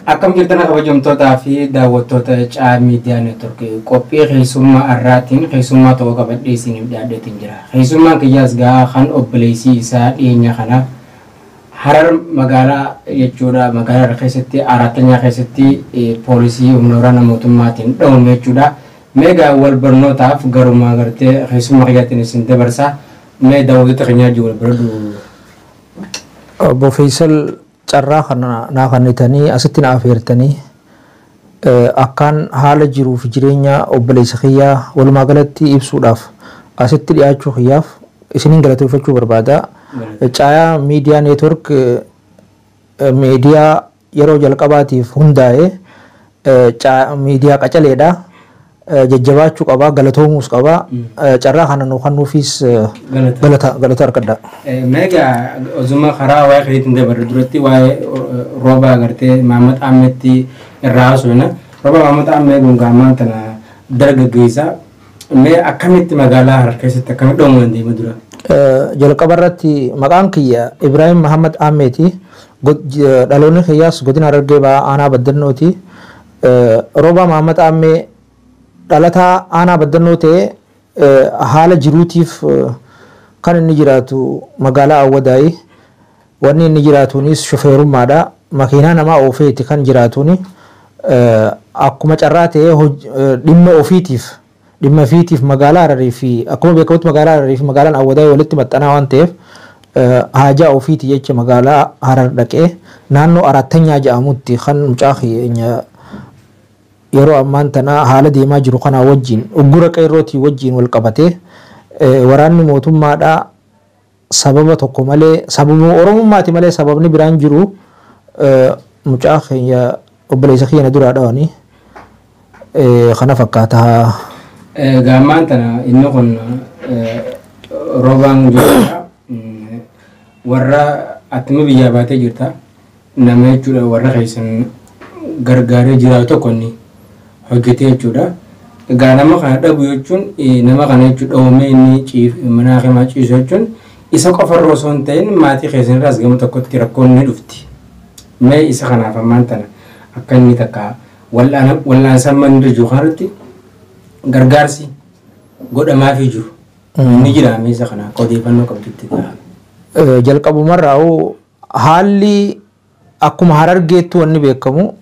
Akkam jirtan kabajamtootaa fi daawwattoota Caa Miidiyaa Neetworkii qophii keessummaa har'aatiin keessummaa tokko qabadhee isiniif dhiyaadheetiin jira. Keessummaan kiyyaas gaa kan obboleessii isaa dhiyeenya kana Harar magaalaa jechuudha magaalaa keessatti Araattanyaa keessatti poolisii humna waraana mootummaatiin dhawame jechuudha. Mee gaa wal barnootaaf garuma gartee keessummaa kiyyaatiin isin dabarsa. Mee daawwattoota keenyaa wajjin wal baradhu. Obbo Faisal, carraa kana naa kennitanii asitti na afeertanii akkaan haala jiruu fi jireenya obboleessa kiyyaa walumaa galatti ibsuudhaaf asitti dhiyaachuu kiyyaaf isiniin galateeffachuu barbaada. Caayaa Miidiyaa Neetwork miidiyaa yeroo jalqabaatiif hundaa'e miidiyaa qacaleedha. Jajjabaachuu qaba, galatoomuus qaba. Carraa kana nu kennuufis galata argadha. Meegaa osuma karaa waa'ee keetiin dabarre duratti waa'ee Rooba agartee Maamad Ahmetti irraa haasofna. Rooba Maamad Ahmed kun gaammaan tana dargaggeessa. Mee akkamitti magaalaa Harar keessatti akkamitti dhoomuu dandeema dura? Jalqaba irratti maqaan kiyya Ibrahim Mahamad Ahmeti. Dhaloonni kiyyaas godina Harargee Bahaa aanaa Baddannooti. Rooba Mahamad Ahmee dhalataa aanaa Baddannoo ta'ee haala jiruutiif kan inni jiraatu magaalaa Awwadaayi. Wanni inni jiraatuunis shofeerummaadha. Makiinaa namaa oofeeti kan jiraatuuni. Akkuma carraa ta'ee dhimma ofiitiif magaalaa Hararii fi akkuma beekamutti magaalaa Hararii fi magaalaan Awwadaayii walitti maxxanaa waan ta'eef haajaa ofiiti jecha magaalaa Harar dhaqee naannoo Araattanyaa jedhamutti kan mucaa keenya yeroo ammaan tana haala deemaa jiru kanaa wajjin uggura qeerrootii wajjin wal qabatee waraanni mootummaadhaa sababa tokko malee, sababa oromummaati malee sababni biraan jiru, mucaa keenya obboleessa keenya duraa dhawanii kana fakkaata. Gaammaan tana inni kun Roobaan jechuudha. Warra attuma biyyaa baatee jirta. Nama jechuudha warra keessan gargaaree jiraatu tokko inni hojjetee jechuudha. Egaa nama kana dhabu jechuun, nama kana jechuudha dhoomee inni mana hakimaa ciisu jechuun isa qofarra osoo hin ta'in maatii keessan irraas gama tokkotti rakkoon ni dhufti. Mee isa kanaaf ammaan tana akka inni takka wal'aansa manni jiru kanarratti gargaarsi godhamaafii jiru. Inni jira mee isa kana akka odeeffannoo qabdutti ta'a. Jalqabumarraa haalli akkuma Harargeettu wanni beekamu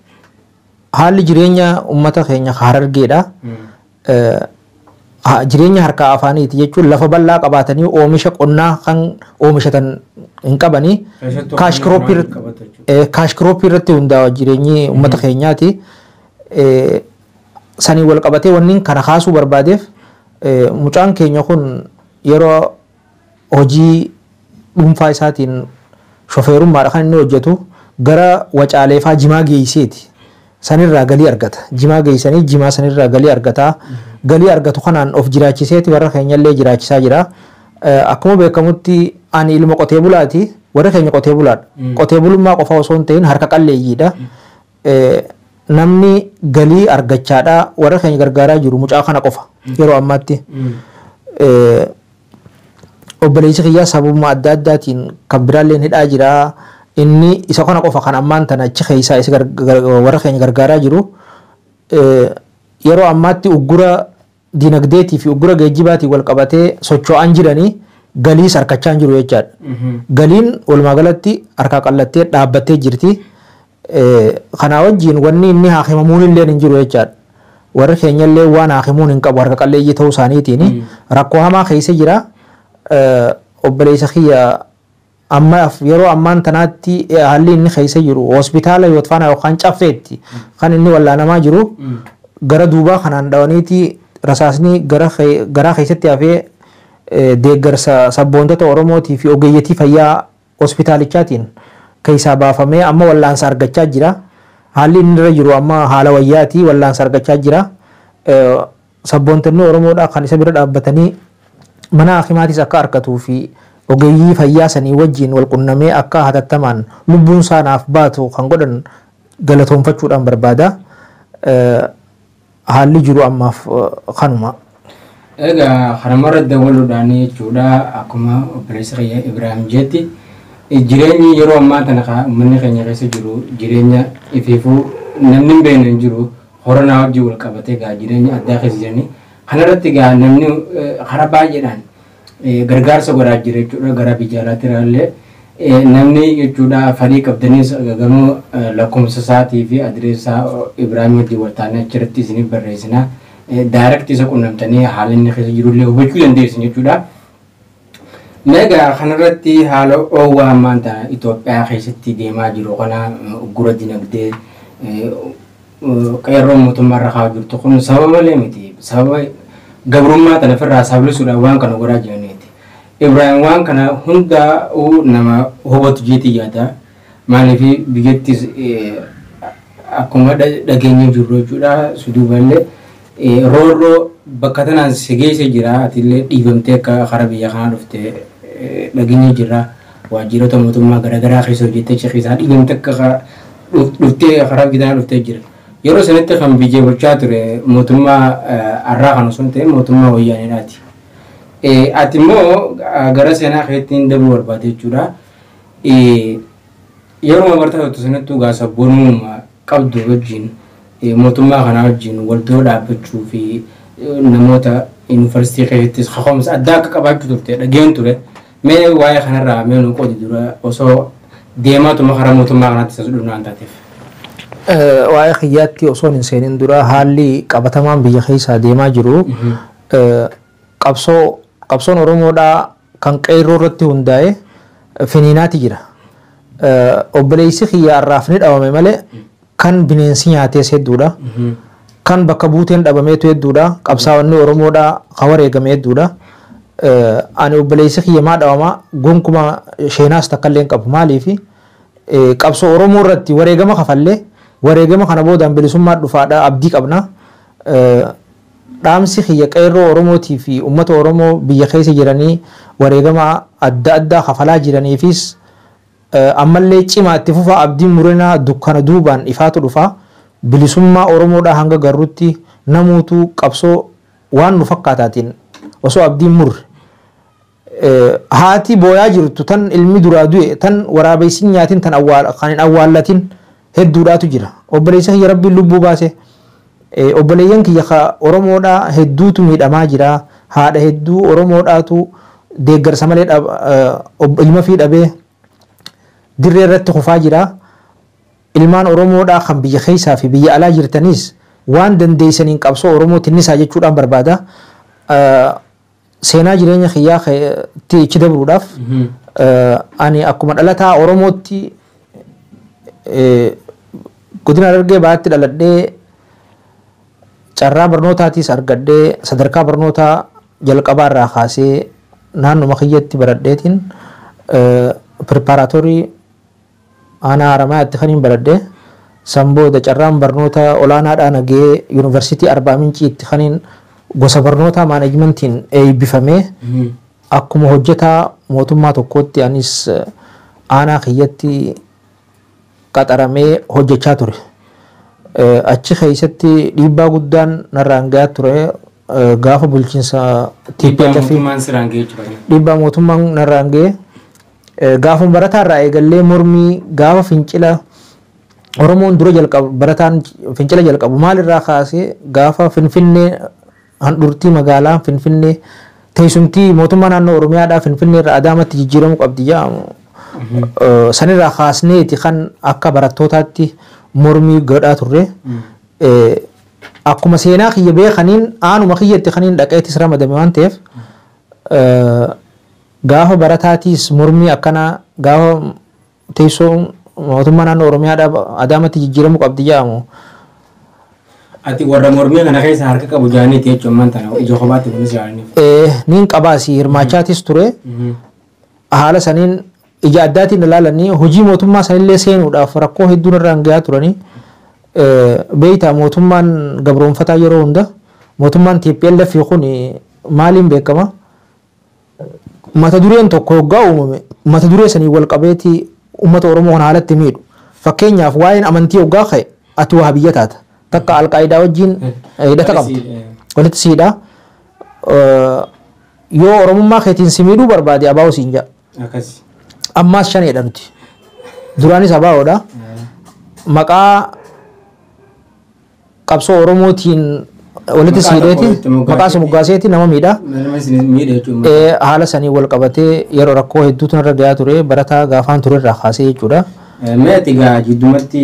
haalli jireenya uummata keenya Harargeedha. Jireenya harkaa afaaniiti jechuun lafa bal'aa qabaatanii oomisha qonnaa kan oomishatan hin qabanii. Cash cropii irratti hundaa'a jireenyi uummata keenyaati. Sanii wal qabatee wanni kana kaasuu barbaadeef mucaan keenya kun yeroo hojii dhuunfaa isaatiin shofeerummaadha kan inni hojjetu gara Wacaaleefaa jimaa geesseeti. Sanirraa galii argata. Jimaa geessanii jimaa sanirraa galii argata. Galii argatu kanaan of jiraachiseeti warra keenyallee jiraachisaa jira. Akkuma beekamutti ani ilma qotee bulaati. Warra keenya qotee bulaadha. Qotee bulummaa qofa osoo hin ta'in harka qalleeyyiidha. Namni galii argachaadha warra keenya gargaaraa jiru mucaa kana qofa yeroo ammaatti. Obboleessi kiyyaa sababuma adda addaatiin kan biraallee hidhaa jira. Inni isa kana qofa kan ammaan tana achi keessaa isa warra keenya gargaaraa jiru. Yeroo ammaatti uggura dinagdeetii fi uggura geejjibaatiin wal qabatee socho'aan jiranii galiis harkachaa hin jiru jechaadha. Galiin walumaa galatti harkaa qallattee dhaabbattee jirti. Kanaa wajjin wanni inni haakimamuun illee hin jiru jechaadha. Warri keenyallee waan haakimuun hin qabu harka qalleeyyii ta'uu isaaniitiin rakkoo hamaa keessa jira. Obboleessa kiyya amma yeroo ammaan tanaatti haalli inni keessa jiru hospitaala Yootfaanaa yookaan Caffeetti kan inni wallaanamaa jiru gara duubaa kanaan dhawaniiti rasaasni garaa keessatti hafee deeggarsa sabboontota Oromootii fi ogeeyyatii fayyaa hospitaalichaatiin keessaa baafamee amma wallaansa argachaa jira. Haalli inni irra jiru amma haala wayyaatii wallaansa argachaa jira. Sabboontonni Oromoodhaa kan isa bira dhaabbatanii mana hakimaatis akka argatuu fi ogeeyyii fayyaa sanii wajjin wal qunnamee akka hatattamaan lubbuun saanaaf baatu kan godhan galatoonfachuudhaan barbaada. Haalli jiru ammaaf kanuma. Egaa kanumarra dabaluudhaan jechuudha akkuma obboleessa kiyya Ibrahim jetti Jireenyi yeroo ammaa tana uummanni keenya keessa jiru jireenya ifiifuu namni hin beekne hin jiru koronaa wajjin wal qabatee gaa jireenya addaa keessa jirani. Kanarratti gaa namni karaa baay'eedhaan gargaarsa godhaa jira jechuudha gara biyya alaatti illee namni jechuudha fedhii qabdanis gamoo lakkoofsa isaatii fi adireessaa Ibraahim wajjin wal taanee achirratti isiniif barreessina. Direct isa qunnamtanii haala inni keessa jirullee hubachuu dandeessan jechuudha. Meegaa kanarratti haala oowwaa ammaan tana Itoophiyaa keessatti deemaa jiru kana uggura dinagdee qeerroon mootummaa irra kaa'aa jirtu kun sababa malee miti. Sababa gabrummaa tana ofirraa sablisuudhaan waan kana godhaa jiraniiti. Ibraahim waan kana hundaa nama hubatu jeetii yaada. Maaliif biyyattis akkuma dhageenya jirru jechuudha. Suduuballee roorroo bakka tanaan si geesse jira. Atillee dhiibamtee akka karaa biyya kanaa dhufte dhageenya jira. Waajjiroota mootummaa garaagaraa keessa hojjettee achi keessaa dhiibamtee akka dhuftee karaa biyya tanaa dhuftee jira. Yeroo sanatti kan biyya bulchaa ture mootummaa har'aa kan osoo hin ta'in mootummaa wayyaaneedhaati. Ati immoo gara seenaa keettiin dabuu barbaade jechuudha. Yeroo barataa turte sanattuu gaa sabboonummaa qabdu wajjin mootummaa kanaa wajjin wal dura dhaabbachuu fi namoota yuunivarsiitii keessattis kaka'umsa addaa akka qabaachuu turte dhageen ture. Mee waa'ee kanarraa mee nu qoodi dura osoo deemaatuma karaa mootummaa kanaatti isa dhufnaan taateef. Waa'ee kiyyaatti osoo hin seenin dura haalli qabatamaan biyya keessaa deemaa jiru qabsoon Oromoodhaa kan qeerroo irratti hundaa'e finiinaati jira. Obboleessi kiyya har'aaf ni dhabame malee kan bineensi nyaates hedduudha. Kan bakka buuteen dhabameetu hedduudha. Qabsaa'onni Oromoodhaa kan wareegame hedduudha. Ani obboleessi kiyya maa dhabama gonkumaa sheenaas takka illee hin qabu. Maaliif qabsoo Oromoo irratti wareegama kafallee wareegama kana boodaan bilisummaa dhufaadha abdii qabna. Dhaamsi kiyya qeerroo Oromootii fi uummata Oromoo biyya keessa jiranii wareegama adda addaa kafalaa jiraniifis ammallee cimaa itti fufaa abdiin murinaa dukkana duubaan ifaatu dhufa. Bilisummaa Oromoodhaa hanga garrutti namuutu qabsoo waan nu fakkaataatiin osoo abdiin murre. Haati booyaa jirtu tan ilmi duraa du'e tan waraabessi nyaatin tan kan hin awwaallatin hedduudhaatu jira. Obboleessa kiyya rabbiin lubbuu baase. Obboleeyyan kiyya Oromoodhaa hedduutu miidhamaa jira. Haadha hedduu Oromoodhaatu deeggarsa malee ilma fi dhabee dirree irratti kufaa jira. Ilmaan Oromoodhaa kan biyya keessaa fi biyya alaa jirtanis waan dandeessaniin qabsoo Oromoo tinnisaa jechuudhaan barbaada. Seenaa jireenya kiyyaa itti dabruudhaaf ani akkuma dhalataa Oromootti godina Harargee Bahaatti dhaladhee carraa barnootaatis argadhee sadarkaa barnootaa jalqabaa irraa kaasee naannuma kiyyatti baradheetiin pireparaatorii aanaa Haramayaatti kan hin baradhee san booda carraan barnoota olaanaadhaan gahee yuunivarsiitii Arbaa Minciitti kan hin gosa barnootaa maaneejmentiin eebbifamee akkuma hojjetaa mootummaa tokkootti anis aanaa kiyyatti qaxaramee hojjechaa ture. Achi keessatti dhiibbaa guddaan narraan gahaa ture gaafa bulchiinsa TPLF dhiibbaa mootummaan narraan gahee gaafa barataa irraa eegallee mormii gaafa fincila Oromoon dura jalqabu barataan fincila jalqabu maalirraa kaasee gaafa Finfinnee handhuurtii magaalaa Finfinnee teessumtii mootummaa naannoo Oromiyaadhaa Finfinnee irraa Adaamatti jijjiiramuu qabdi jedhamu. Sanirraa kaasneeti kan akka barattootaatti mormii godhaa turre. Akkuma seenaa kiyya beekaniin aanuma kiyyatti kaniin dhaqeettis ramadame waan ta'eef gaafa barataatiis mormii akkanaa gaafa teessoo mootummaa naannoo Oromiyaadhaa Adaamatti jijjiiramuu qabdi jedhamu. Ati warra mormii kana keessa harka qabu jaaniiti jechuun ammaan tana ija kophaatti kunis jaaniif. Niin qabaas hirmaachaatis ture. Haala saniin ija addaatiin ilaalanii hojii mootummaa sanillee seenuudhaaf rakkoo hedduun irraan gahaa turanii. Beeytaa mootummaan gabroonfataa yeroo hunda mootummaan TPLF kun maaliin beekama? Mata dureen tokko hoggaa uumame mata duree sanii wal qabeetii uummata Oromoo kana haalatti miidhu. Fakkeenyaaf waa'een amantii hoggaa ka'e ati waa biyya taata. Takka alqaayidaa wajjin hidhata qabda. Walitti siidha. Yoo Oromummaa keetiin si miidhuu barbaade abaa'u siin jedha. Ammaas shaneedha nuti. Duraanis ABOdha. Maqaa qabsoo Oromootiin walitti siideeti maqaa si moggaaseeti nama miidha. Haala sanii wal qabatee yeroo rakkoo hedduutu narra gahaa ture barataa gaafaan ture irraa kaasee jechuudha. Mee ati egaa jiddumatti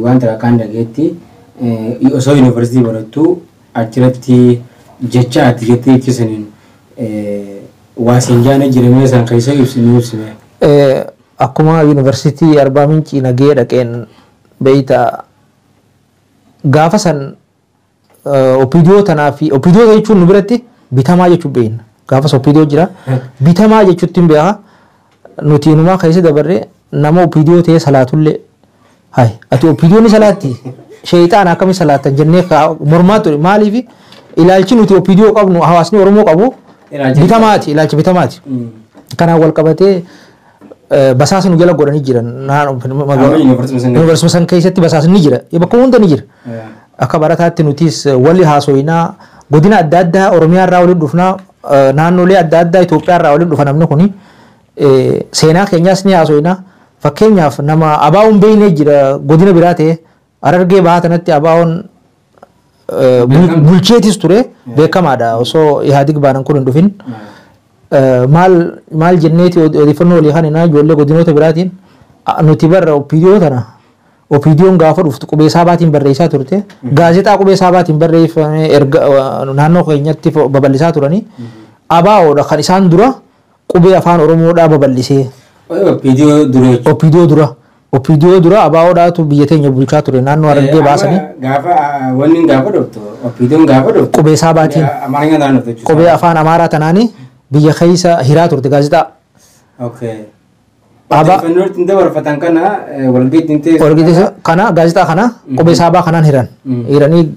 wanta rakkaan dhageetti osoo yuunivarsiitii barattu achirratti jecha ati jettee ibsisaniin waa siin jaana jiramee isaan keessa ibsinuu ibsime. Akkuma yuunivarsiitii Arbaa Mincii nagee dhaqeen beeyta gaafa san OPDO tanaa fi OPDO jechuun nu biratti bitamaa jechuun beekna. Gaafas OPDO jira. Bitamaa jechuutti hin beeka. Nuti inumaa keessa dabarree nama OPDO ta'ee salaatullee hay ati OPDO ni salaatti sheexaan akkami salaattan jennee mormaa ture. Maaliif ilaalchi nuti OPDO qabnu hawaasni Oromoo qabu bitamaati, ilaalcha bitamaati. Kanaan wal qabatee basaasa nu jala godhanii jiran. Yuunivarsiitii san keessatti basaasni ni jira. Bakka hunda ni jira. Akka barataatti nutis walli haasoyinaa godina adda addaa Oromiyaa irraa waliin dhufnaa, naannolee adda addaa Itoophiyaa irraa waliin dhufa namni kuni seenaa keenyaas ni haasoyinaa. Fakkeenyaaf nama ABO'n beeknee jira godina biraa ta'e Harargee bahaa tanatti ABO'n bulcheetis ture beekamaadha osoo Ihaadig baanan kun hin dhufin. Maal maal jenneeti odeeffannoo walii kan ijoollee godinoota biraatiin nuti barra OPDO tana OPDO'n gaafa dhuftu qubee saabaatiin barreessaa turte, gaazexaa qubee saabaatiin barreeffame erga naannoo keenyatti babal'isaa turanii ABOdha kan isaan dura qubee afaan Oromoodhaa babal'isee. OPDO dura jechuudha. OPDO dura. OPDO dura ABOdhaatu biyya teenya bulchaa ture naannoo Harargee baasanii. Gaafa wanni gaafa dhuftu OPDO'n gaafa dhuftu. Qubee saabaatiin. Amaariffaan ta'an dhuftu jechuudha. Qubee afaan Amaaraa tanaanii biyya keessa hiraa turte gaazexaa. Okay. Odeeffannoo ittiin dabarfatan kana walgahii ittiin teessu. Walgahii kana gaazexaa kana qubee saabaa kanaan hiran. Hiranii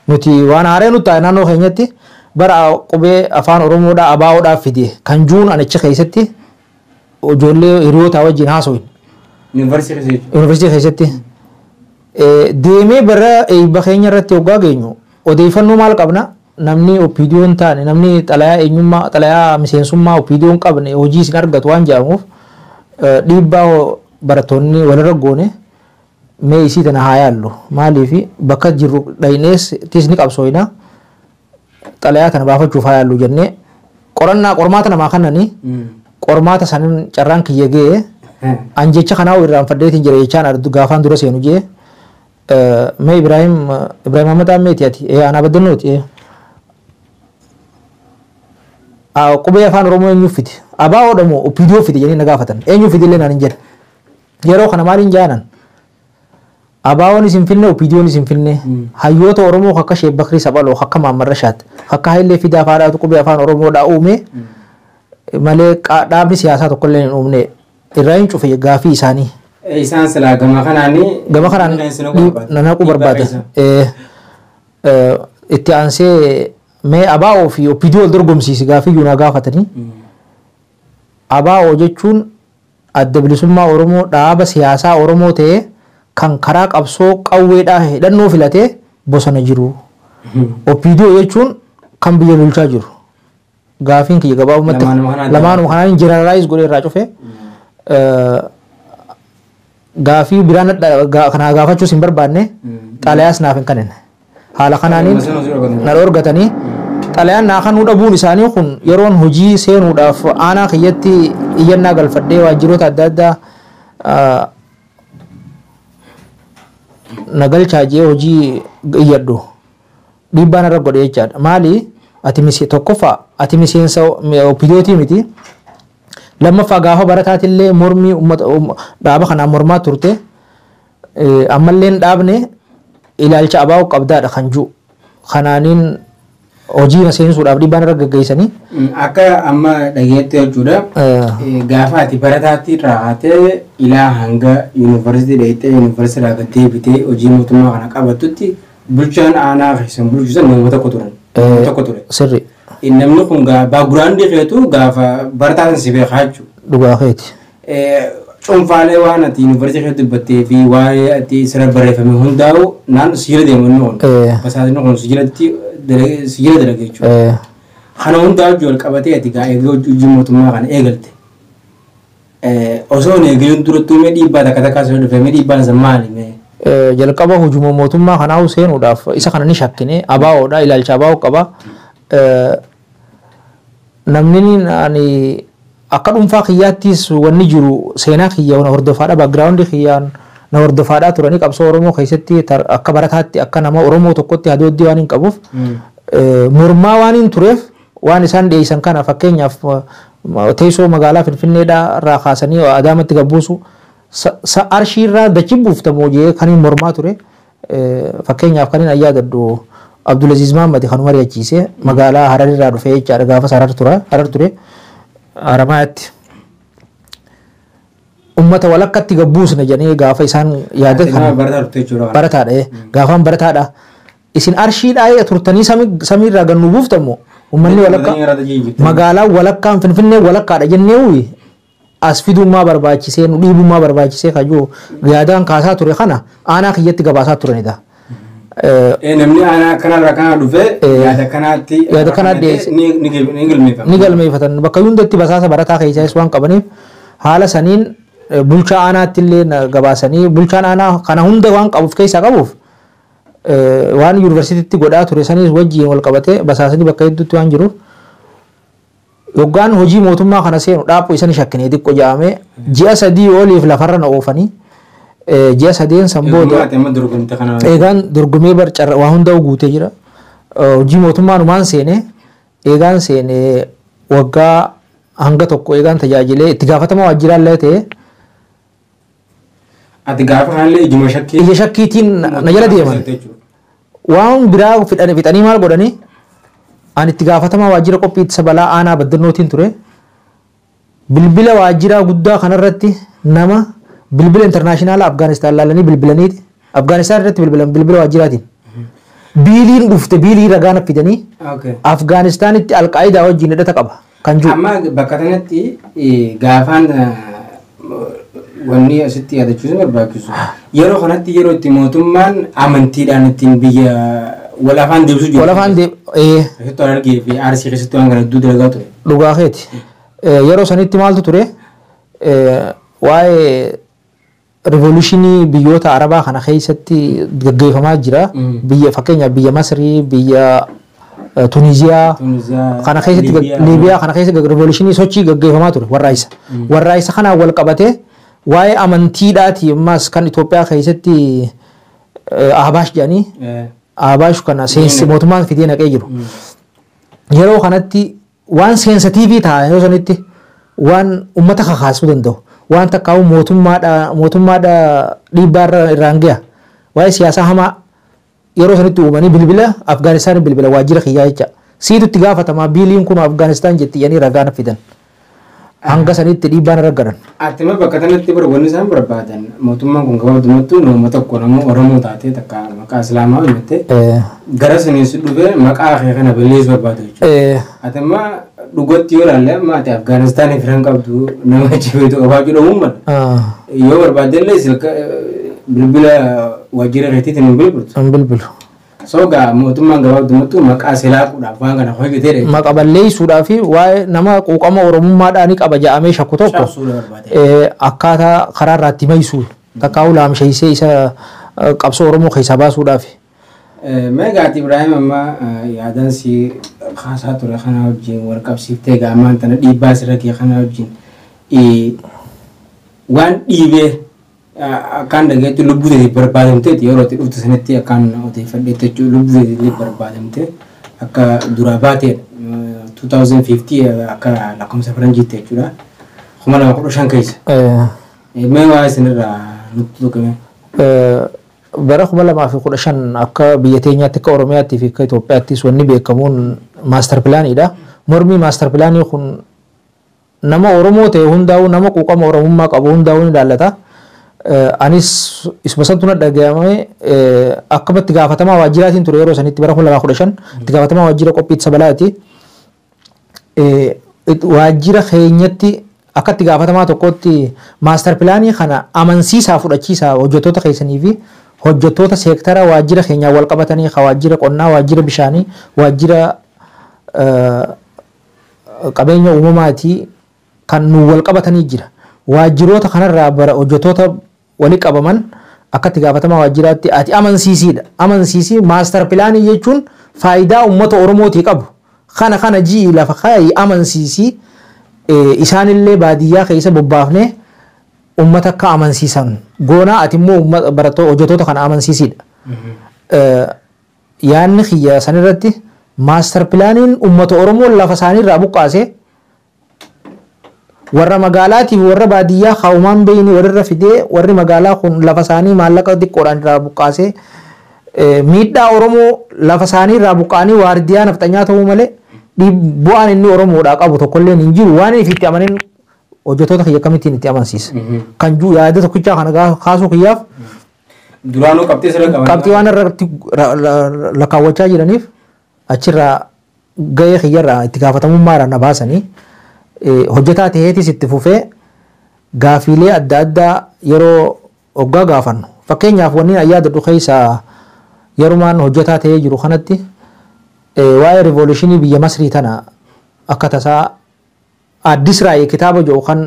nuti waan haaree nutti ta'e naannoo keenyatti bara qubee afaan Oromoodhaa ABOdhaa fide kan juun anicha keessatti ijoollee hiriyoota wajjin haasawin. Yuunivarsiitii keessatti. Yuunivarsiitii keessatti. Deemee bara eebba keenya irratti hoggaa geenyu odeeffannoo maal qabna? Namni OPDO hin taane namni xalayaa eenyummaa xalayaa miseensummaa OPDO hin qabne hojii isin argatu waan jedhamuuf dhiibbaa barattoonni walirra goone mee isii tana haa yaallu. Maaliif bakka jirru dhaynees tiis ni qabsooyna xalayaa tana baafachuuf haa yaallu jennee qorannaa qormaata namaa kennanii qormaata sanin carraan kiyya ga'ee an jecha kanaa irraanfadheetiin jira jechaan gaafaan dura seenu jee mee Ibrahim Ibrahim Ahmad Ammeeti ati anaa baddannooti qubee afaan Oromoo eenyuuf fide ABOdha moo OPDO fide jedhanii na gaafatan eenyuuf fide illee naan hin jedhan yeroo kana maaliin jaanan ABO'n isin finne OPDO'n isin finne hayyoota Oromoo akka Sheek Bakrii Saphaloo akka Mahammad Rashaad akka Hayilee Fidaa faadhaatu qubee afaan Oromoodhaa uume malee dhaabni siyaasaa tokkollee hin uumne irraa hin cufe gaafii isaanii. Isaan silaa gama kanaanii gama kanaan nanaquu barbaada. Itti aansee mee ABO fi OPDO wal dorgomsiisi gaafii yuunaa gaafatanii. ABO jechuun adda bilisummaa Oromoo dhaaba siyaasaa Oromoo ta'ee kan karaa qabsoo qawweedhaa hidhannoo filatee bosona jiru. OPDO jechuun kan biyya bulchaa jiru. Gaafiin kiyya gabaabumatti lamaanuma kanaan jeneralaayiz godhee irraa cufe. Gaafii biraan kana gaafachuus hin barbaanne xalayaas naaf hin kennine. Haala kanaaniin na dhoorgatanii xalayaan naa kanuu dhabuun isaanii kun yeroon hojii seenuudhaaf aanaa kiyyatti iyyannaa galfadhee waajjiroota adda addaa na galchaa jee hojii iyyadhu dhiibbaan irra godhe jechaadha. Maali ati tokkoffaa ati miseensa OPDOtii miti. Lammaffaa gaafa barataatillee mormii uummata dhaaba kanaan mormaa turte ammallee hin dhaabne ilaalcha ABO qabdaadha kan jiru. Kanaaniin hojii na seensuudhaaf dhiibbaan irra gaggeessanii. Akka amma dhageetti jechuudha. Gaafa ati barataatti raawwatee ilaa hanga yuunivarsiitii dheeyxee yuunivarsiitii irraa gad deebitee hojii mootummaa kana qabattutti bulchaan aanaa keessan bulchisan nama tokko turan. Nama tokko ture. Sirri. Namni kun baaguraandii keetu gaafa barataa san si beekaa jechuudha. Dhugaa keeti. Cuunfaalee waan ati yuunivarsiitii keetti dubbattee fi waa'ee ati sirra barreeffame hundaa'u naannoo sigira deemu inni kun. Basaasni kun sigiratti sigira dalage jechuudha. Kana hundaa wajjin wal qabatee ati egaa hojii mootummaa kana eegalte. Osoo hin eegalin durattuu mee dhiibbaa takka takkaa sirra dhufe mee dhiibbaan isa maali mee? Jalqaba hujuma mootummaa kanaa seenuudhaaf isa kana ni shakkine ABOdha ilaalcha ABO qaba. Namni ani akka dhuunfaa kiyyaattis wanni jiru seenaa kiyya na hordofaadha background kiyyaan na hordofaadhaa turanii qabsoo Oromoo keessatti akka barataatti akka nama Oromoo tokkotti hadooddii waan hin qabuuf mormaa waan hin tureef waan isaan dhiyeessan kana fakkeenyaaf teessoo magaalaa Finfinneedhaa irraa kaasanii Adaamatti gabbuusu arshii irraa dachi buuftamoo jee kan hin mormaa ture fakkeenyaaf kan hin ayyaadadhu Abdulaziz Mahammad kan mari'achiise magaalaa Harar irraa dhufee jechaadha gaafas Harar ture Haramaatti. Ummata walakkatti gabbuusna jedhanii gaafa isaan yaada kana barataadha gaafaan barataadha isin arshiidhaa turtanii samiirraa gannu buuftamu ummanni walakka magaalaa walakkaan Finfinnee walakkaadha jennee as fidummaa barbaachisee nu dhiibummaa barbaachisee kayyuu yaadaan kaasaa ture kana aanaa kiyyatti gabaasaa turanidha. Namni aanaa akkanarraa kana dhufee yaada kanaatti yaada kanaatti ni galmeeffatan bakka hundatti basaasa barataa keessaas waan qabaniif haala saniin bulchaa aanaatti illee gabaasanii bulchaan aanaa kana hunda waan qabuuf keessaa qabuuf waan yuunivarsiitiitti godhaa ture saniis wajjiin wal qabatee basaasanii bakka hedduutti waan jiruuf yoggaan hojii mootummaa kana seenu dhaabbuu isani shakkinee xiqqoo jedhamee ji'a 3 oliif lafarra na oofanii ji'a 3 san booda eegaan dorgomee barcarra waa hunda guutee jira hojii mootummaa numaan seene eegaan seene waggaa hanga tokko eegaan tajaajilee itti gaafatama waajjiraallee ta'e. Ati gaafa kanallee ijuma shakkii. Ija shakkiitiin na jala deeman. Waan biraa fixanii maal godhanii ani itti gaafatamaa waajjira qophii ittisa balaa aanaa baddannootiin ture. Bilbila waajjiraa guddaa kanarratti nama bilbila intarnaashinaala Afgaanistaan laalanii bilbilaniiti. Afgaanistaan irratti bilbilan bilbila waajjiraatiin. Biiliin dhufte biilii ragaa fidanii Afgaanistaanitti Alqaayidaa wajjin hidhata qaba kan jiru. Amma bakka kanatti gaafaan wanni asitti yaadachuun barbaachisu. Yeroo kanatti yeroo itti mootummaan amantiidhaan ittiin biyya wal afaan deebisuu jiru. Wal afaan Keessattuu Harargee fi Arsii keessatti waan kana hedduu dalagaa ture. Dhugaa keeti. Yeroo sanitti maaltu ture? Waa'ee rivoluushinii biyyoota Arabaa kana keessatti gaggeeffamaa jira. Biyya fakkeenyaaf biyya Masrii, biyya Tuniziyaa kana keessatti Liibiyaa kana keessatti rivoluushinii sochii gaggeeffamaa ture warraa'isa. Warraa'isa kanaan wal qabatee waa'ee amantiidhaati ammas kan Itoophiyaa keessatti Ahbaash jedhanii Ahbaash kana seensi mootummaan fidee naqee jiru. Yeroo kanatti waan seensitiivii ta'a yeroo sanitti waan uummata kakaasuu danda'u waan takkaa'u mootummaadha dhiibbaa irraan ga'a waa'ee siyaasaa hamaa yeroo sanitti uumanii bilbila Afgaanistaan bilbila waajjira kiyyaa jecha siitu itti gaafatamaa biiliin kun Afgaanistaan jetti jedhanii ragaa fidan. Hanga sanitti dhiibbaan irra garan. Ati bakka kanatti wanni isaan barbaadan mootummaan kun gabaabdumattuu nama tokko nama Oromoo taatee takka maqaa Islaamaa hojjette gara saniis dhufee maqaa kee kana balleessuu barbaadu jechuudha. Ati amma dhugatti yoo ilaalle amma ati Afgaanistaan firan qabdu nama achi beektu qabaachuu dhabuun mala. Yoo barbaadde illee bilbila waajjira keetiitiin hin bilbiltu. Hin bilbilu. Sogaa mootummaan gabaabdumattuu maqaa silaaquudhaaf waan kana hojjeteedha. Maqa balleessuudhaa fi waa'ee nama quuqama Oromummaadhaan qaba jedhamee shakku tokko akkaataa karaa irraa itti maysu takkaa'uu laamsheessee isa qabsoo Oromoo keessaa baasuudhaaf. Meegaati Ibrahim amma yaadan si kaasaa ture kana wajjin wal qabsiiftee ammaan tana dhiibbaa sirra kee kana wajjin waan dhiibee akkaan dhageetti lubbuu teetiif barbaadamteeti yeroo itti dhuftu sanitti akkaan odeeffadheetti jechuudha lubbuu teetiif barbaadamte akka duraa baateedha. 2050 akka lakkoofsa faranjiitti jechuudha. 2015 keessa. Mee waa isinirraa nutti tuqame. Bara 2015 akka biyya teenyaatti akka Oromiyaatti fi akka Itoophiyaattis wanni beekamuun maastar pilaaniidha. Mormii maastar pilaanii kun nama Oromoo ta'e hundaa'uu nama quuqama Oromummaa qabu hundaa'uu ni ilaallata. Anis isuma santu na dhagayame akkamatti gaafatamaa waajjiraatiin ture yeroo sanitti bara 2015 itti gaafatamaa waajjira qophii ittisa balaati. Waajjira keenyatti akka itti gaafatamaa tokkotti maastar pilaanii kana amansiisaa fudhachiisaa hojjettoota keessanii fi hojjettoota seektara waajjira keenyaa wal qabatanii waajjira qonnaa, waajjira bishaanii, waajjira qabeenya uumamaatii kan nu wal qabatanii jira. Waajjiroota kanarraa bara hojjettoota wali qabaman akkatti gaafatamaa waajjiraatti ati amansiisiidha. Amansiisii maastar pilaanii jechuun faayidaa uummata Oromootii qabu. Kana kana ji'i lafa kaayi amansiisii isaanillee baadiyyaa keessa bobbaafnee uummata akka amansiisan goonaa ati immoo barattoota hojjettoota kana amansiisiidha. Yaanni kiyya sanirratti maastar pilaaniin uummata Oromoo lafa isaaniirraa buqqaasee warra magaalaatiif warra baadiyyaa kaa'umaan beeyni walirra fidee warri magaalaa kun lafa isaanii maallaqa xiqqoodhaan irraa buqqaasee miidhaa Oromoo lafa isaanii irraa buqqaanii waardiyaa nafxanyaa ta'uu malee bu'aan inni Oromoodhaa qabu tokkollee hin jiru waan inni itti amanin hojjettoota kiyya akkamittiin itti amansiisa. Kan jiru yaada tokkichaa kana kaasuu kiyyaaf Duraanuu qabxii sirra qaban. Qabxii waan irratti lakkaawwachaa jiraniif achirraa gahee kiyyarraa itti gaafatamummaadhaan na baasanii hojjetaa ta'eetis itti fufee gaafiilee adda addaa yeroo hoggaa gaafannu. Fakkeenyaaf wanni an yaadadhu keessaa yerumaan hojjetaa ta'ee jiru kanatti waa'ee riivooluushinii biyya Masrii tana akka tasaa Addis Raayii kitaaba jedhu kan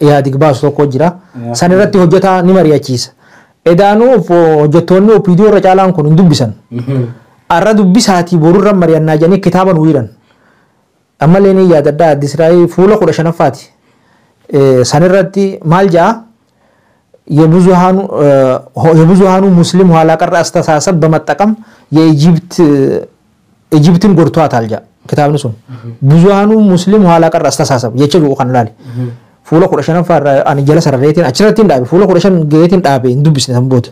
Ihaadig baasu tokko jira. San irratti hojjetaa ni mari'achiisa. Edaanuu hojjettoonni OPD irra caalaan kun hin dubbisan. Arra dubbisaatii borurra mari'annaa jedhanii kitaaba nu hiran. Ammallee ni yaadadhaa Addis Raayii fuula 15ffaati. San irratti maal jedhaa? የብዙሃኑ ሙስሊም ኋላ ቀር አስተሳሰብ በመጠቀም ኢጅፕትን ጎድቷታል ጃ kitaabni sun ብዙሃኑ ሙስሊም ኋላ ቀር አስተሳሰብ jecha jiru kan laale fuula 15ffaa irraa ani jala sarareetiin achirratti hin dhaabe fuula 15 gaheetiin dhaabe hin dubbisne san booda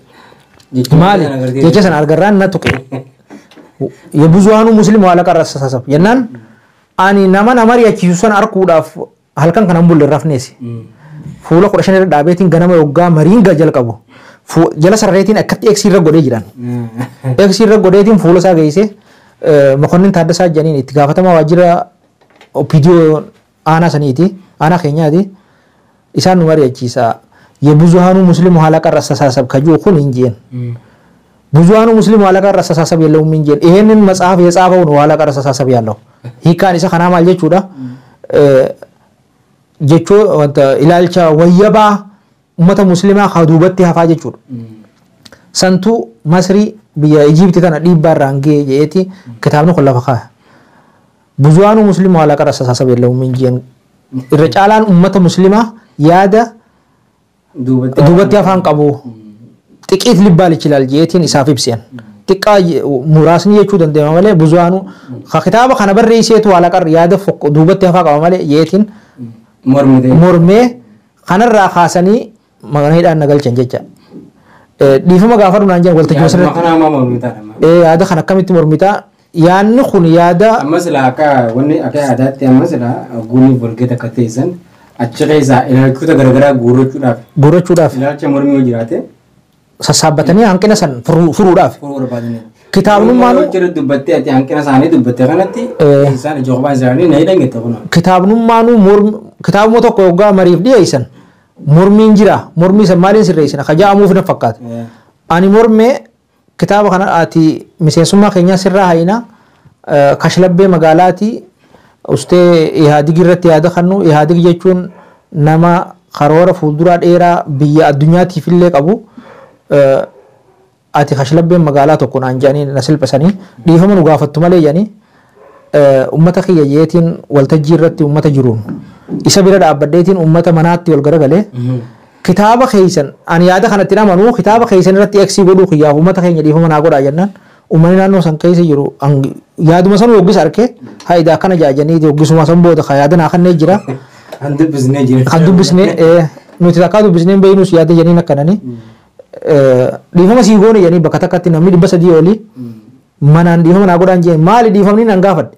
maali jecha sana argarraan na tuqe የብዙሃኑ ሙስሊም ኋላ ቀር አስተሳሰብ jennaan ani nama na mari'achiisu sana arguudhaaf halkan kanan bulle rafneesi fuula 15 irra dhaabeetiin ganama yoggaa mariin jalqabu jala sarareetiin akkatti eeksii irra godhee jiran eeksii irra godheetiin fuula isaa geessee Mokonnin Taaddasaa jedhaniin itti gaafatamaa waajjira OPD aanaa saniiti aanaa keenyaati isaan nu mari'achiisa የብዙሃኑ ሙስሊም ኋላ ቀር አስተሳሰብ ከጁ ኩን እንጂን ብዙሃኑ ሙስሊም ኋላ ቀር አስተሳሰብ የለውም እንጂን ይሄንን መጽሐፍ የጻፈው ነው ኋላ ቀር አስተሳሰብ ያለው hiikkaan isa kanaa maal jechuudha jechuu wanta ilaalcha wayyabaa ummata muslimaa haa duubatti hafaa jechuudha. Santuu Masrii biyya Ijiipti tana dhiibbaa irraan ga'e jedheeti kitaabni kun lafa kaaya. ብዙሃኑ ሙስሊም ኋላ ቀር አስተሳሰብ የለውም እንጂ irra caalaan ummata muslimaa yaada duubatti hafaan qabu ጥቂት ሊባል ይችላል jedheetiin isaaf ibseen. Xiqqaa muraasni jechuu dandeenya malee ብዙሃኑ kitaaba kana barreesseetu ኋላ ቀር yaada duubatti hafaa qaba malee jedheetiin mormee kanarraa kaasanii mana hidhaan na galchan jecha. Dhiifama gaafadhu naan jedhan waltajjii asirratti. Yaada kana akkamitti mormitaa? Yaadni kun yaada. Amma silaa akka wanni akka aadaatti amma silaa guunii volgeet akka teessan achi keessaa ilaalchota garaagaraa guurrachuudhaaf. Guurrachuudhaaf. Ilaalcha mormii yoo jiraate. Sassaabbatanii hanqina san furuudhaaf. Furuu barbaadanii. Kitaabnummaan Jira dubbattee ati hanqina isaanii dubbattee kanatti isaan ija kophaa isaanii na hidhan jette kun. Kitaabnummaanuu kitaabuma tokko yoggaa mariif dhiyeessan mormiin jira mormii san maaliin sirreessina ka ja'amuuf na fakkaata. Ani mormee kitaaba kana ati miseensummaa keenyaa sirraa hayina kashlabbee magaalaati ustee Ihaadig irratti yaada kannu Ihaadig jechuun nama karoora fuulduraa dheeraa biyya addunyaatiif illee qabu ati kashlabbeen magaalaa tokko naan jedhanii na silphisanii dhiifama nu gaafattu malee jedhanii ummata kiyya jeetiin waltajjii irratti ummata jiruun isa bira dhaabbadheetiin ummata manaatti wal garagalee kitaaba keessan ani yaada kanatti amanuu kitaaba keessan irratti eeksii godhuu kiyyaaf ummata keenya dhiifama naa godhaa jennaan ummanni naannoo san keessa jiru yaaduma san hoggis arkee haida akkana jaajanii hoggisuma san booda ka yaada naa kannee jira. Kan dubbisnee jira. Kan dubbisnee nuti takkaa dubbisnee beeynuus yaada jedhaniin akkananii dhiifama sii goone jedhanii bakka takkatti namni 300 olii manaan dhiifama naa godhaan jeen maali dhiifamni nan gaafadhe.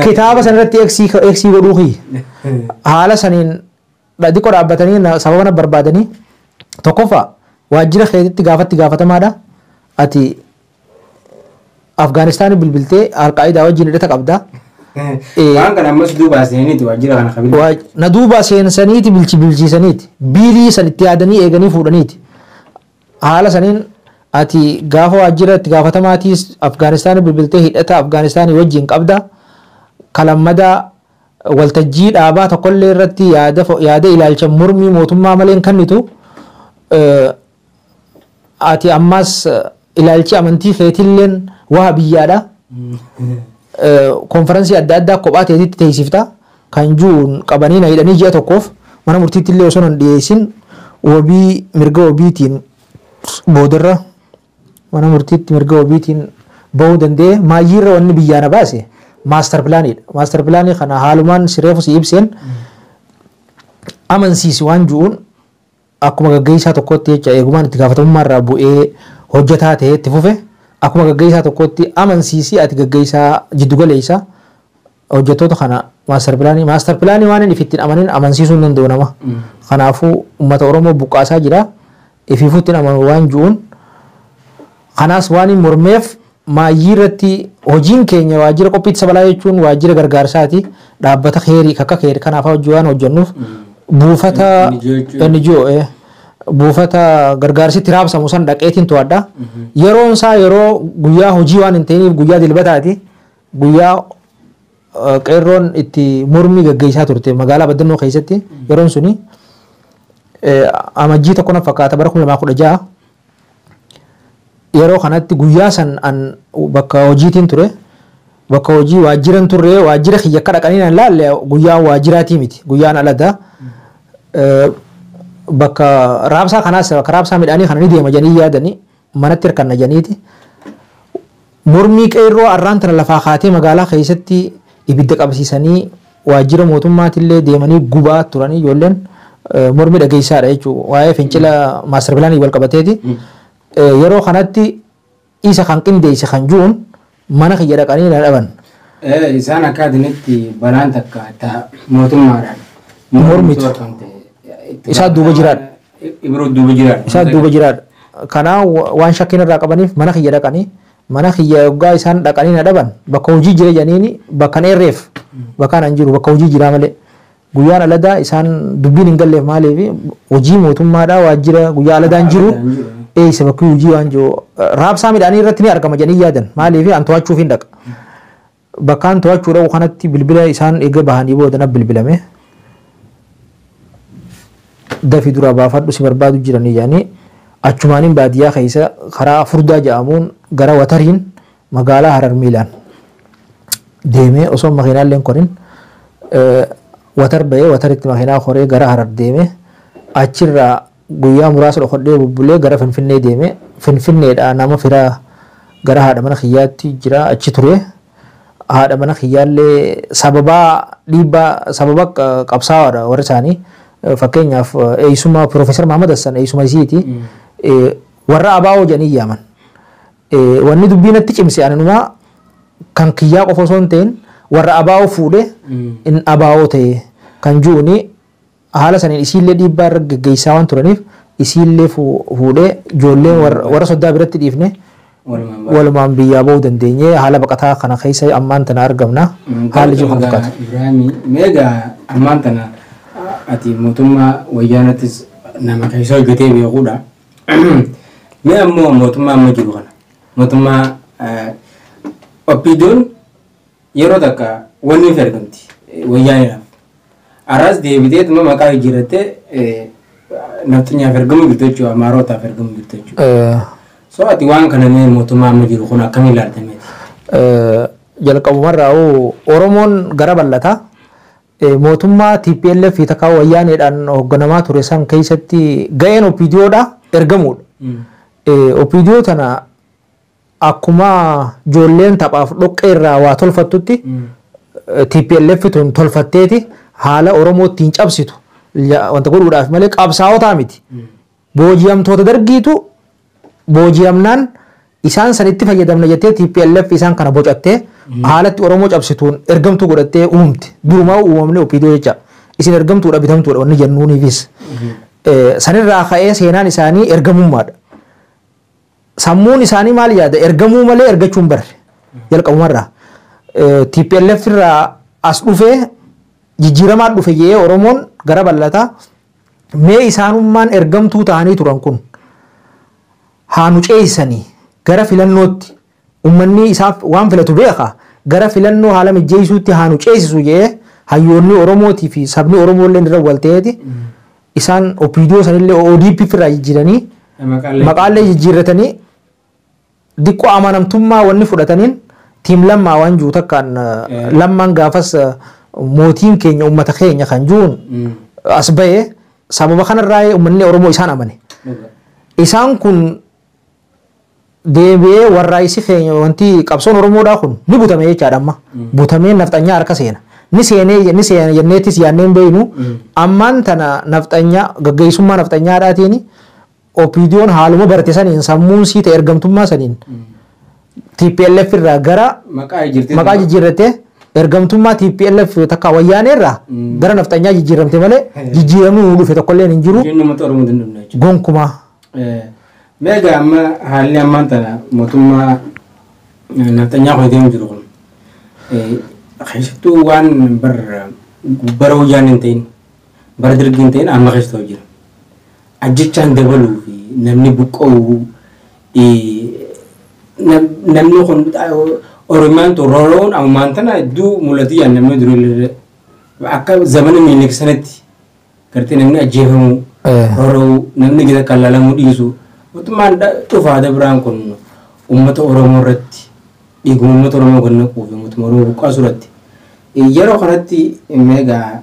Kitaaba san irratti eeksii godhuu kiyya. Haala saniin xiqqoo dhaabbatanii sababa na barbaadanii tokkoffaa waajjira keetitti gaafatti gaafatamaadha. Ati Afgaanistaan bilbiltee Alqaayidaa wajjin hidhata qabda. Waan kana ammas duubaa seenaniiti waajjira kana qabila. Na duubaa seensaniiti bilchiisaniiti biilii san itti yaadanii eeganii fuudhaniiti. Haala saniin ati gaafa waajjira itti gaafatamaatiis Afgaanistaan bilbiltee hidhata Afgaanistaan wajjin qabda. Kalammadaa Waltajjii dhaabaa tokkollee irratti yaada ilaalcha mormii mootummaa malee hin kennitu. Ati ammas ilaalchi amantii keetilleen waa biyyaadha. Konferansii adda addaa kophaa teetitti teessifta. Kan jiruun qabanii na hidhanii ji'a tokkoof mana murtiitti illee osoo hin dhiyeessin wabii mirga wabiitiin boodarra mana murtiitti mirga wabiitiin bahuu danda'e. Maayyiirra wanni biyyaa na baase maastar pilaaniidha. Maastar pilaanii kana haalumaan sireefu si ibseen amansiisi waan jiruun akkuma gaggeessaa tokkotti jecha eegumaan itti gaafatamummaa irraa bu'ee hojjetaa ta'ee itti fufe akkuma gaggeessaa tokkotti amansiisi ati gaggeessaa jiddugaleessa hojjettoota kana maastar pilaanii waan inni ittiin amanin amansiisuu hin danda'u nama. Kanaafuu uummata Oromoo buqqaasaa jira. Ifiifuu ittiin amanu waan jiruun kanaas waan hin mormeef maayyii irratti hojiin keenya waajjira qophii ittisa balaa jechuun waajjira gargaarsaati. Dhaabbata keerii kakka keerii kanaaf hojii waan hojjennuuf buufata NGO buufata gargaarsi itti raabsamu san dhaqeetiin to'adha. Yeroon isaa yeroo guyyaa hojii waan hin ta'iniif guyyaa dilbataati. Guyyaa qeerroon itti mormii gaggeessaa turte magaalaa Baddannoo keessatti yeroon suni amajjii tokko na fakkaata bara 2016 yeroo kanatti guyyaa san an bakka hojiitiin ture bakka hojii waajjiran turre waajjira kiyya akka dhaqanii nan laalle guyyaan waajjiraatii miti guyyaan alada bakka raabsaa kanaas bakka raabsaa midhaanii kana ni deema jedhanii yaadanii manatti hirkanna jedhaniiti. Mormii qeerroo arraan tana lafaa kaatee magaalaa keessatti ibidda qabsiisanii waajjira mootummaatillee deemanii gubaa turanii ijoolleen mormii dhageessaadha jechuudha. Waa'ee fincila maastar pilaanii wal qabateeti. Yeroo kanatti isa kan qindeesse kan jiruun mana kiyya dhaqanii na dhaban. Isaan akka adinitti balaan takka mootummaadhaan mormitu. Isaa duuba jiraadha. Ibiroo duuba jiraadha. Isaa duuba jiraadha. Kanaaf waan shakkiin irraa qabaniif mana kiyya dhaqanii mana kiyya yoggaa isaan dhaqanii na dhaban bakka hojii jira jedhaniini bakka dheerreef bakka an jiru bakka hojii jiraa malee. Guyyaan aladaa isaan dubbiin hin galleef maaliif hojii mootummaadhaa waajjira guyyaa aladaan jiru eessa bakki hojii waan jiru raabsaa midhaanii irratti ni argama jedhanii yaadan maaliif an to'achuuf hin dhaqa. Bakka an to'achuu dhaqu kanatti bilbila isaan eega bahanii booda na bilbilame. Dafii duraa baafadhu si barbaadu jiranii jedhanii achumaaniin baadiyyaa keessa karaa furdaa jedhamuun gara watariin magaalaa Harar miilaan deemee osoo makiinaallee hin korin watar bahee wataritti makiinaa koree gara Harar deemee achirraa guyyaa muraasa dhokodhee bubbulee gara Finfinnee deemee Finfinneedhaa nama firaa gara haadha mana kiyyaatti jira achi ture. Haadha mana kiyyaallee sababaa dhiibbaa sababa qabsaa'aadha warri isaanii. Fakkeenyaaf eeysuma Piroofeesar Mahamad Hassan eeysuma isiiti. Warra abaa'oo jedhanii yaaman. Wanni dubbii natti cimse anumaa kan kiyyaa qofa osoo hin ta'in warra abaa'oo fuudhee in abaa'oo ta'e kan jiruuni haala saniin isiillee dhiibbaa irra geggeessaa waan turaniif isiillee fuudhee ijoollee warra soddaa biratti dhiifne walumaan biyyaa bahuu dandeenye haala baqataa kana keessa ammaan tana argamna. Haalli jiru kan fakkaata. Ibraahimii meegaa ammaan tana ati mootummaa wayyaanattis nama keessa hojjetee beekuudha. Mee ammoo mootummaa amma jiru kana mootummaa OPDO'n yeroo takka wanni hin argamti wayyaaniidhaaf. Arras deebiteetuma maqaa jijjiirrattee nafxanyaaf ergamuu jirtu jechuudha amaarotaaf ergamuu jirtu jechuudha. So ati waan kana mee mootummaa amma jiru kun akkamiin ilaaltameeti? Jalqabumarraa Oromoon gara bal'ataa. Mootummaa TPLF fi takkaa wayyaaneedhaan hoogganamaa ture san keessatti ga'een OPDOdha ergamuudha. OPDO tana akkuma ijoolleen taphaaf dhoqqee irraa waa tolfattutti TPLF tun tolfatteeti haala Oromoo ittiin cabsitu wanta godhuudhaaf malee qabsaa'otaa miti. Booji'amtoota dargiitu booji'amnaan isaan sanitti fayyadamna jettee TPLF isaan kana bocattee haalatti Oromoo cabsituun ergamtuu godhattee uumte. Durumaa uumamne OPDO jecha. Isin ergamtuudha bitamtuudha wanni jennuuniifis. Sanirraa ka'ee seenaan isaanii ergamummaadha. Sammuun isaanii maal yaada? Ergamuu malee ergachuu hin barre. Jalqabumarraa. TPLF irraa as dhufee jijjiiramaa dhufe jedhee Oromoon gara bal'ataa mee isaanummaan ergamtuu ta'anii turan kun haa nu ceesisanii gara filannootti uummanni isaaf waan filatu beeka gara filannoo haala mijjeessuutti haa nu ceesisu jedhee Hayyoonni Oromootii fi sabni Oromoo illee irra wal ta'eeti isaan OPDO sanillee ODP irraa jijjiiranii maqaallee jijjiirratanii diqqoo amanamtummaa wanni fudhataniin tiim lammaa waan jiru takkaan lammaan gaafas mootiin keenya uummata keenya kan jiruun as ba'e sababa kanarraa uummanni Oromoo isaan amane. Isaan kun deebi'ee warraayisi keenya wanti qabsoon Oromoodhaa kun ni butame jechaadha amma. Butamee nafxanyaa harka seena. Ni seenee ni seena jenneettis yaanneen beeynu ammaan tana nafxanyaa gaggeessummaa nafxanyaadhaatiin OPDO'n haaluma barate saniin sammuun sii ta'e ergamtummaa saniin TPLF irraa gara maqaa jijjiirrattee ergamtummaa TPLF takka wayyaanee irraa gara nafxanyaa jijjiiramte malee jijjiiramni nuu dhufe tokkolleen hin jiru. Gonkumaa. Meegaa amma haalli ammaan tana mootummaa nafxanyaa kun deemu jiru kun keessattuu waan bara wayyaan hin ta'in bara dirgii hin ta'in amma keessattuu jira. Ajjechaan dabaluu fi namni buqqa'uu namni kun Oromiyaan roroon ammaan tana hedduu mul'atu yaan namni duree akka zamana Minilik sanatti gartee namni ajjeefamuu roroo namni gita kallalamuu dhiisu mootummaan dhufaa dabiraan kun uummata Oromoo irratti dhiiguma uummata Oromoo gannaquu fi mootummaa Oromoo buqqaasu irratti yeroo kanatti meegaa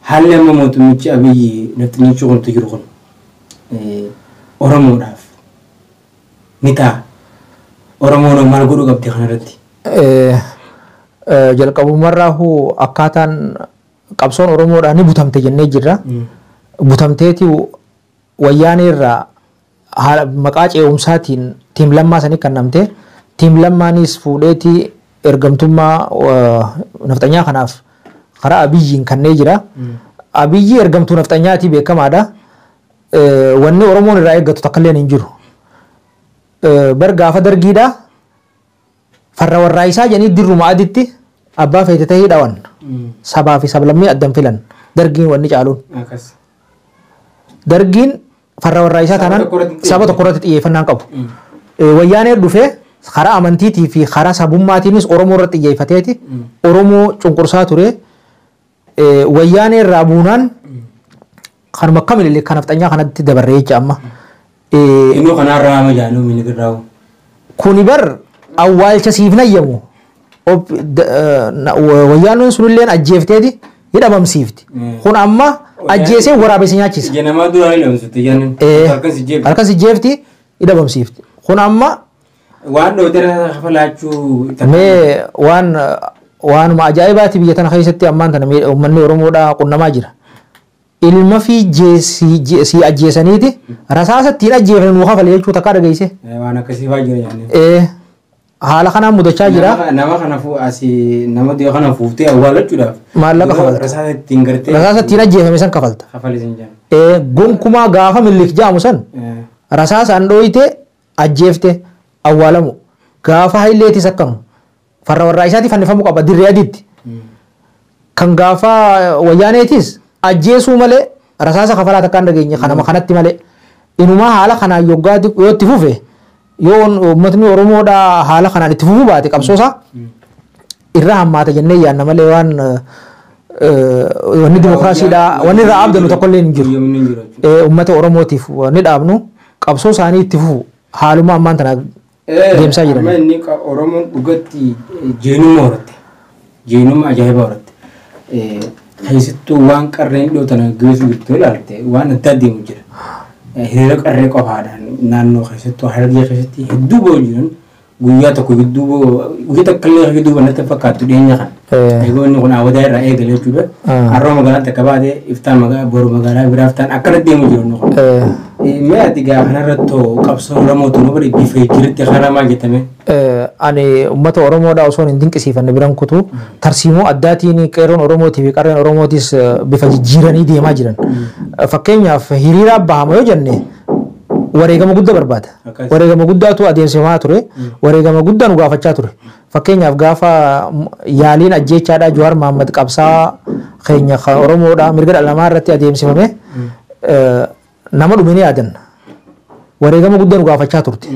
haalli amma mootummichi Abiyyi nafxanyichi kuntu jiru kun Oromoodhaaf ni ta'a. Oromoon maal godhuu qabdi kanarratti? Jalqabumarraa akkaataan qabsoon Oromoodhaa ni butamte jennee jirra. Butamteeti wayyaanee irraa maqaa ce'umsaatiin tiim lammaa sanii kennamte. Tiim lammaanis fuudheeti ergamtummaa nafxanyaa kanaaf karaa Abiyyiin kennee jira. Abiyyi ergamtuu nafxanyaatii beekamaadha. Wanni Oromoon irraa eeggatu takka illee hin jiru. Bar gaafa dargiidha farra warraa isaa jedhanii dirruma aditti abbaa feete ta'ee dhawan sabaa fi sablammii addan filan dargiin wanni caaluun. Dargiin farra warraa isaa taanaan saba tokko irratti xiyyeeffannaan qabu. Wayyaanee dhufee karaa amantiitii fi karaa sabummaatiinis Oromoo irratti xiyyeeffateeti Oromoo cunqursaa ture. Wayyaanee irraa buunaan kanuma akkamillee kan nafxanyaa kanatti dabarree jecha amma. Inni kanarraa ama jaanuu milikirraa. Kuni bar awwaalcha siif nayyamu. Wayyaanonni sunilleen ajjeefteeti hidhamamsiifti. Kun amma ajjeesee waraabessi nyaachisa. Ija namaa duraa hidhamsiifti jennan. Harka si jeefti hidhamamsiifti. Kun amma. Waan dhootee kafalaachuu. Mee waan waanuma ajaa'ibaati biyya tana keessatti ammaan tana uummanni Oromoodhaa qunnamaa jira. Ilma fi si ajjeesaniiti rasaasa ittiin ajjeefne nuu kafale jechuu takka dhageesse. Waan akkasii fa'aa jira yaani. Haala kanaan mudachaa jira. Nama kana asii nama dhiyoo kana fuuftee awwaalachuudhaaf. Maallaqa kafalta. Rasaasa ittiin gartee. Rasaasa ittiin ajjeefame san kafalta. Kafalisiin jira. Gonkumaa gaafa Minilik jaamu san rasaasaan dhooyite ajjeefte awwaalamu gaafa Hayileetis akkanu farra warraa isaati fannifamuu qaba dirree adiitti. Kan gaafa wayyaaneetis ajjeesuu malee rasaasa kafalaa takkaan dhageenye kanama kanatti malee inumaa haala kanaan yoggaa yoo itti fufe yoo uummatni Oromoodhaa haala kanaan itti fufuu baate qabsoosaa irra hammaata jennee yaadna malee waan wanni dimokiraasiidhaa wanni irraa abdannu tokkollee hin jiru. Uummata Oromootiif wanni dhaabnu qabsoo isaanii itti fufu haaluma ammaan tana deemsaa jiran. Amma inni Oromoon dhugatti jeenummaa horatte. Jeenummaa ajaa'ibaa horatte. Keessattuu waan qarreen dhiyoo tana geessu jirtu ilaalte waan adda deemu jira. Hiriira qarree qofaadhaan naannoo keessattuu Harargee keessatti hedduu ba'u jiran guyyaa tokko gidduu guyyaa takka illee gidduu natti fakkaattu dhiyeenya kana. Eegoo inni kun awwadaa irraa eegale jechuudha. Har'oo magaalaa takka baate iftaan magaalaa boru magaalaa biraa iftaan akkana deemu jiru inni kun. Mee ati gaa kanarratti qabsoo Oromoo tunu bari bifa jijjiirratti karaa maal jettame? Ani uummata Oromoodhaa osoo hin dinqisiifanne biran kutu tarsiimoo addaatiin qeerroon Oromootii fi qarreen Oromootis bifa jijjiiranii deemaa jiran. Fakkeenyaaf hiriira bahama yoo jenne wareegama guddaa barbaada. Wareegama guddaatu adeemsifamaa ture. Wareegama guddaa nu gaafachaa ture. Fakkeenyaaf gaafa yaaliin ajjeechaadhaa Jawaar Mohaammed qabsaa keenya Oromoodhaa mirga dhala namaa irratti adeemsifame nama dhume ni yaadanna. Wareegama guddaa nu gaafachaa turte.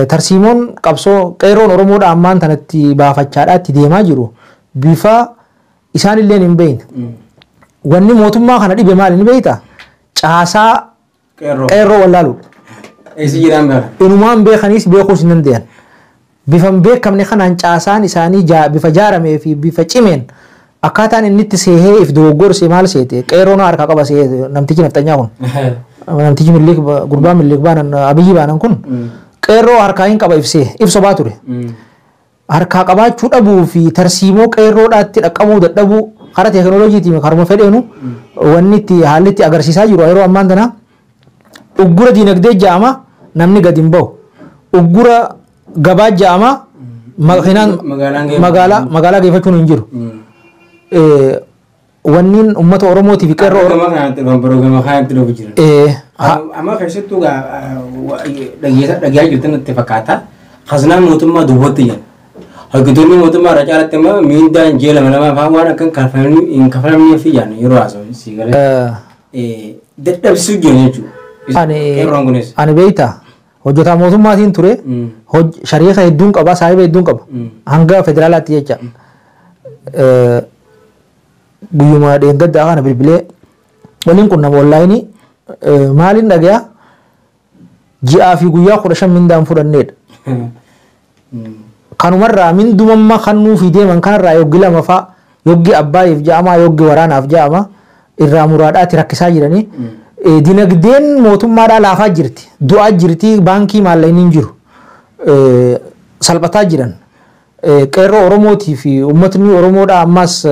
Tarsiimoon qabsoo qeerroon Oromoodhaa ammaan tanatti baafachaadhaa itti deemaa jiru bifa Isaan illee hin beekne. Wanni mootummaa kana dhibe maali ni beektaa? Caasaa qeerroo wallaaluudha. Eessi jiraan beekan? Inumaan beekanis beekuus hin danda'an. Bifa hin beekamne kanaan caasaan isaanii bifa jaaramee fi bifa cimeen akkaataan inni itti seehee if dogoggorse maal seete qeerroon harkaa qaba seehee namtichi nafxanyaa kun. Namtichi Milliik gurbaa Milliik baanan Abiyyi baanan kun qeerroo harkaa hin qaba ibsee ibsa baa ture. Harkaa qabaachuu dhabuu fi tarsiimoo qeerroodhaatti dhaqqabuu dadhabuu karaa teekinooloojiitiin karuma fedheenu wanni itti haalli itti agarsiisaa jiru yeroo ammaan tana uggura diinagdee ja'ama namni gadi hin bahu. Uggura gabaa ja'ama magaalaa geeffachuun hin jiru. Wanniin uummata Oromootiif qeerroo Gama kanatti dhufan biroo gama kanatti dhufu jiran. Amma keessattuu dhageessaa jirtan natti fakkaata. Khasnaan mootummaa duwwaatti jira. Hojjettoonni mootummaa irra caalatti immoo miindaan ji'a lama lama fa'aa waan akka hin kafalamneef jedhan yeroo haasa'u si galee. Dadhabsiisuu jiran jechuudha. Qeerroon kunis. Ani beektaa hojjetaa mootummaatiin ture shariika hedduun qaba saahiba hedduun qaba hanga federaalaatti jecha. Guyyuma dheengaddaa kana bilbilee waliin qunnama onlaayinii maaliin dhagayaa ji'aa fi guyyaa 15 mindaan fudhanneedha. Kanumarraa mindumamma kan nuufi deeman kanarraa yoggi lama fa'a yoggi abbaayiif ja'ama yoggi waraanaaf ja'ama irraa muraadhaatti rakkisaa jiranii. Dinagdeen mootummaadhaa laafaa jirti du'aa jirti baankii maallaqni hin jiru salphataa jiran. Qeerroo Oromootii fi uummatni Oromoodhaa ammas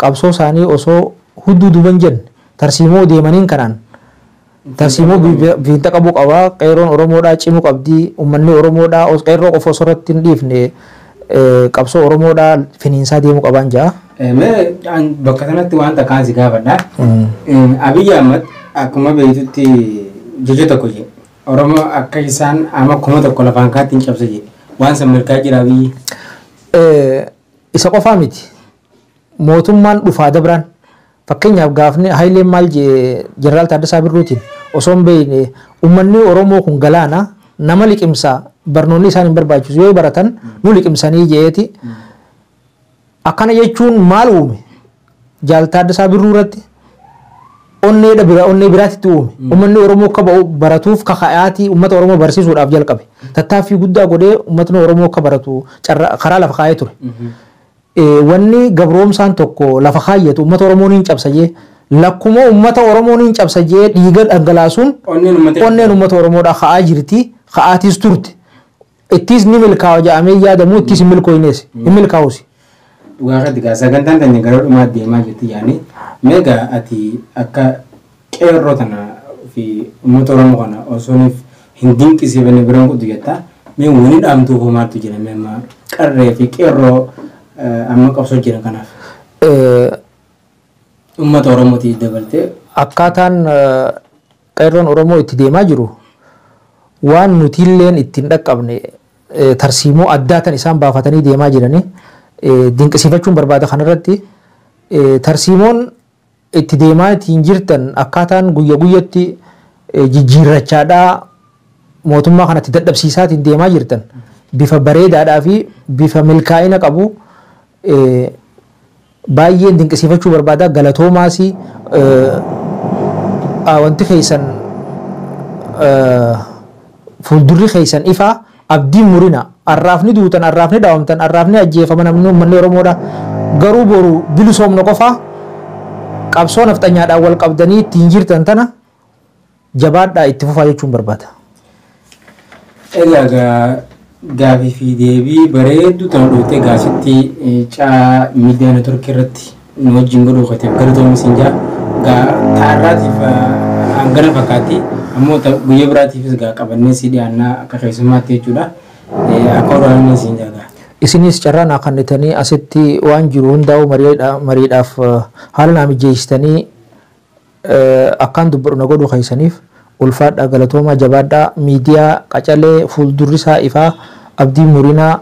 qabsoo isaanii osoo hudduu duban jenne tarsiimoo deemaniin kanaan tarsiimoo fiinxa qabuu qaba. Qeerroon Oromoodhaa cimuu qabdi. Uummanni Oromoodhaa qeerroo qofa osoo irratti hin dhiifne qabsoo Oromoodhaa finiinsaa deemuu qabaan ja'a. Mee bakka kanatti waan takkaan si gaafadha. Abiyyi Ahmad akkuma beektutti jecha tokko jedhe. Oromoo akka isaan amma 1000 lafaan kaatti hin cabse jedhe. Waan san milkaa'aa jira Abiyyi. Isa qofaa miti. Mootummaan dhufaa dabraan fakkeenyaaf gaafni Hayileen maal jee Jeneraal Taaddasaa Birruutiin osoo hin beekne uummanni Oromoo kun galaana nama liqimsaa barnoonni isaan hin barbaachisu yoo baratan nu liqimsanii jeeti. Akkana jechuun maal uume? Jaal Taaddasaa Birruu irratti onnee biraatti uume. Uummanni Oromoo akka baratuuf kaka'aatii uummata Oromoo barsiisuudhaaf jalqabe. Tattaaffii guddaa godhee uummatni Oromoo akka baratu karaa lafa kaa'ee ture. Wanni gabroomsaan tokko lafa kaayyatu uummata Oromoon hin cabsajee lakkuma uummata Oromoon hin cabsajee dhiiga dhangalaasuun onneen uummata Oromoodhaa ka'aa jirti ka'aatiis turte. Ittis ni milkaa'a jedhamee yaadamu ittis hin milkooynes hin milkaa'usi. Dhugaa keetti gaa sagantaan tanya gara dhumaa deemaa jirti yaani meegaa ati akka qeerroo tana fi uummata Oromoo kana osoo hin dinqisiifanne biraan qottu jetta mee wani dhaamtuu homaatu jira mee amma qarree fi qeerroo amma qabsoo jiran kanaaf. Uummata Oromootiif dabaltee. Akkaataan qeerroon Oromoo itti deemaa jiru waan nuti illeen ittiin dhaqqabne tarsiimoo addaa tan isaan baafatanii deemaa jiranii dinqisiifachuun barbaada kanarratti tarsiimoon itti deemaa ittiin jirtan akkaataan guyya guyyatti jijjiirrachaadhaa mootummaa kanatti dadhabsiisaa ittiin deemaa jirtan bifa bareedaadhaa fi bifa milkaa'ina qabu baay'een dinqisiifachuu barbaada galatoomaas wanti keessan fuuldurri keessan ifaa abdiin murina arraafni duutan arraafni dhaawamtan arraafni ajjeefama namni uummanni Oromoodha garuu boru bilisoomna qofaa qabsoo nafxanyaadhaan wal qabdanii ittiin jirtan tana jabaadhaa itti fufaa jechuun barbaada. Egaa gaafii fi deebii bareedduu tana dhuftee gaasitti caa miidiyaa neetworkii irratti nu wajjin godhuu qoteef galatoomni siin jaa taarraatiif hangana fakkaatti ammoo guyyaa biraatiifis gaa qabannee si dhiyaannaa akka keessummaatti jechuudha. Akka waraanni siin jaa gaa. Isinis carraa naa kennitanii asitti waan jiru hundaa'u mariidhaaf haala naa mijeessitanii akkaan dubbadhu na godhuu keessaniif ulfaadhaa galatoomaa jabaadhaa miidiyaa qacalee fuuldurri isaa ifaa abdii murinaa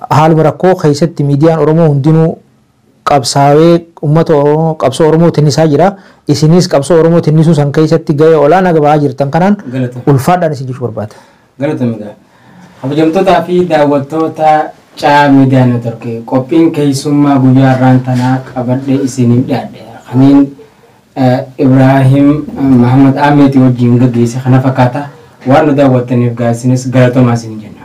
haaluma rakkoo keessatti miidiyaan Oromoo hundinuu qabsaa'ee uummata Oromoo qabsoo Oromoo tinnisaa jira. Isinis qabsoo Oromoo tinnisuu san keessatti gahee olaanaa gahaa jirtan kanaan ulfaadhaan isin jechuu barbaada. Galatoomi gaa. Kabajamtootaa fi daawwattoota Maccaa Miidiyaa Neetworkii qophiin keessummaa guyyaa har'aan tanaa qabadhee isiniif dhiyaadhe. Kaniin Ibraahim Mahamad Ahmed wajjin gaggeesse kana fakkaata. Waan nu daawwattaniif gaasinis galatoomaa isin jenna.